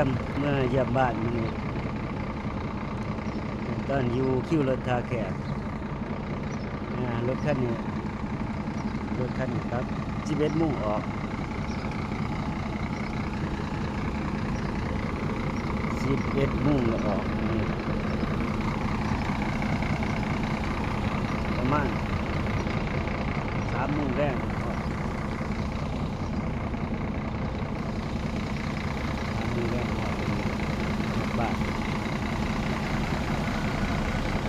ມເມືອຢ້ຽມບ້ານມື້ນີ້ ຕອນຢູ່ຄິວລົດທ່າແຂກ ອ່າ ລົດຄັນນີ້ ລົດຄັນນີ້ກັບສິບເອັດໂມງອອກ ສິບເອັດໂມງລະອອກ ປະມານສາມໂມງແລງອອກ. ມີແຮງຮອດ ຮອດບ້ານ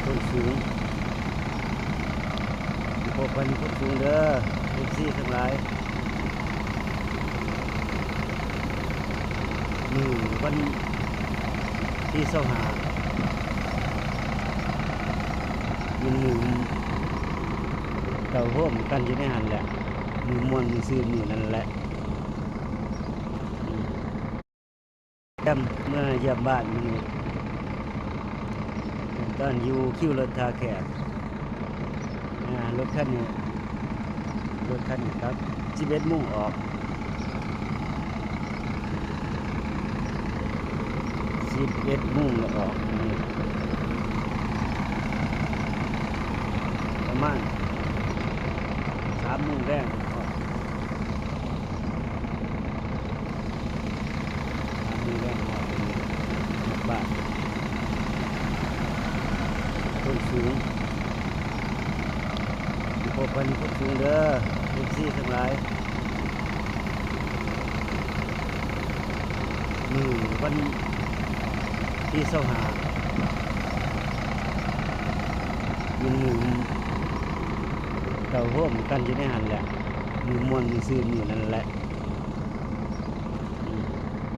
ຄົນສູງ ພົບກັນຄົນສູງເດີ ເອັຟຊີທັງຫຼາຍ. ມື້ວັນທີຊາວຫ້າ ແມ່ນມື້ເຕົ້າໂຮມກັນຢູ່ໃນຫັ້ນແຫຼະ ມື້ມ່ວນມື້ຊື່ນມື້ນັ້ນແຫຼະ. ແອມເມືອຢ້ຽມບ້ານມື້ນີ້ ຕອນຢູ່ຄິວລົດທ່າແຂກ ອ່າ ລົດຄັນນີ້ ລົດຄັນນີ້ກັບສິບເອັດໂມງອອກ ສິບເອັດໂມງລະອອກ ປະມານສາມໂມງແລງອອກ. ມີແຮງຮອດ ຮອດບ້ານ ຄົນສູງ ພົບກັນຄົນສູງເດີ ເອັຟຊີທັງຫຼາຍ. ມື້ວັນທີຊາວຫ້າ ແມ່ນມື້ເຕົ້າໂຮມກັນຢູ່ໃນຫັ້ນແຫຼະ ມື້ມ່ວນມື້ຊື່ນມື້ນັ້ນແຫຼະ.